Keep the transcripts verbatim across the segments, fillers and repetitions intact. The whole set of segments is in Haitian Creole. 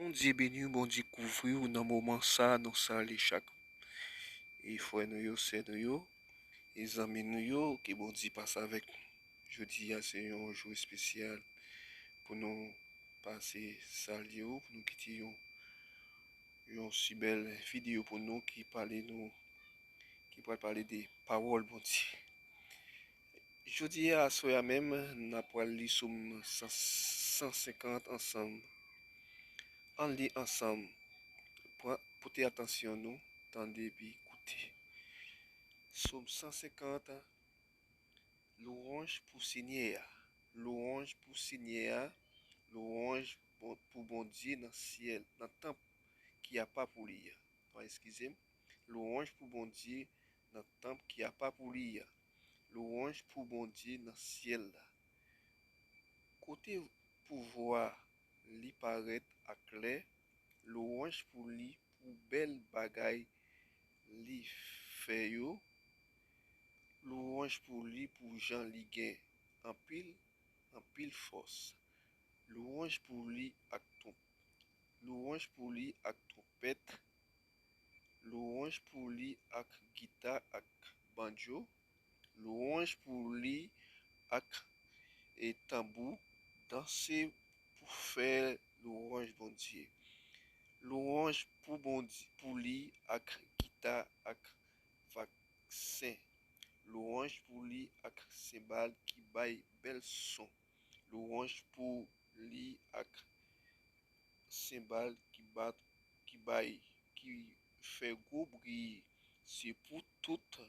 Bondye beni w, Bondye kouvri w nan moman sa, nou salye chak e frè nou yo, sè nou yo, e zanmi nou yo, ke Bondye pase avèk nou. Jodi a se yon jou espesyal pou nou pase salye w, pou nou kite yon, yon si bèl videyo pou nou ki pale nou, ki pral pale de pawòl Bondye. Jodi a, aswè a menm, n ap pral li Sòm san, san senkant ansanm. Ann li ansanm. Pran, pote atansyon nou, tande epi koute. Sòm san senkant, lwanj pou Senyè a. Lwanj pou Senyè a. Lwanj bon, pou Bondye nan syèl, nan tanp ki apa pou li a. Non, eskize m. Lwanj pou Bondye nan tanp ki apa pou li a. Lwanj pou Bondye nan syèl la. Kote pouvwa li parèt aklè, lwanj pou li pou bèl bagay li fè yo, lwanj pou li pou jan li gen anpil, anpil fòs. Lwanj pou li ak twonp, lwanj pou li ak twonpèt, lwanj pou li ak gita ak bandjo, lwanj pou li ak e tanbou, danse pou fè lwanj Bondye. Lwanj pou Bondye, pou li ak gita ak vaksen. Lwanj pou li ak senbal ki bay bèl son. Lwanj pou li ak senbal ki bat, ki bay, ki fè gwo bri. Se pou tout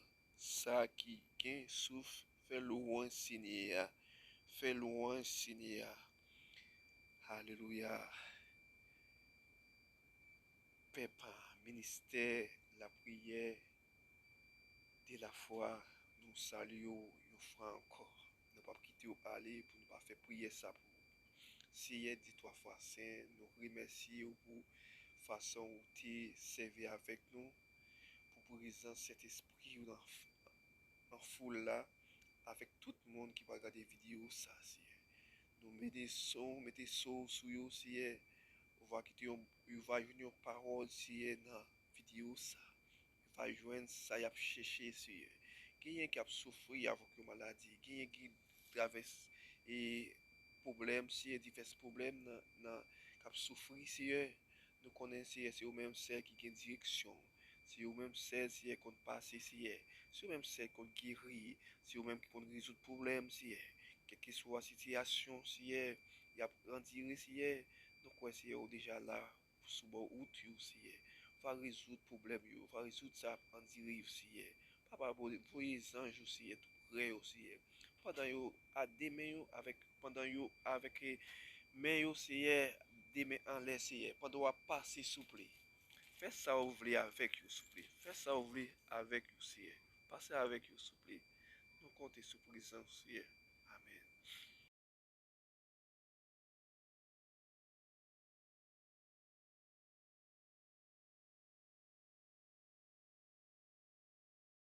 sa ki gen souf fè lwanj Senyè a. Fè lwanj Senyè a. Alelouya. Pèp, ministè lapriyè de lafwa, nou salye w yon fwa ankò. Nou p ap kite w ale pou nou pa fè priyè sa pou ou. Seyè, de twa fwa sen, nou remèsye w pou fason ou te sèvi avèk nou, pou prezans Sentespri w nan, nan foul la, avèk tout moun ki pral gade videyo sa, Seyè. Nou mete son, mete son sou yo, Seyè. Ou va kite yon, yo va jwenn yon pawòl, Seyè, nan videyo sa. Yo va jwenn sa y ap chèche, Seyè. Genyen k ap soufri avèk yon maladi, genyen ki travèse e pwoblèm, Seyè, divès pwoblèm nan, nan, k ap soufri, Seyè. Nou konnen, Seyè, se ou menm sèl ki gen direksyon. Se ou menm sèl, Seyè, konn pase, Seyè. Se ou menm sèl konn geri. Se ou menm ki konn rezoud pwoblèm, Seyè. Kèlkeswa sitiyasyon, Seyè, y ap andire, Seyè, nou kwè, Seyè, ou deja la sou bò wout yo, Seyè. Va rezoud pwoblèm yo, va rezoud sa ap andire yo, Seyè. Papa, voye zanj ou, Seyè, tou prè yo, Seyè. Pandan yo a de men yo avèk, pandan yo avèk, eh, men yo, Seyè, de men anlè, Seyè. Pandan w ap pase, souple. Fè sa w vle avèk yo, souple. Fè sa w vle avèk yo, Seyè. Pase avèk yo, souple. Nou konte sou prezans, Seyè.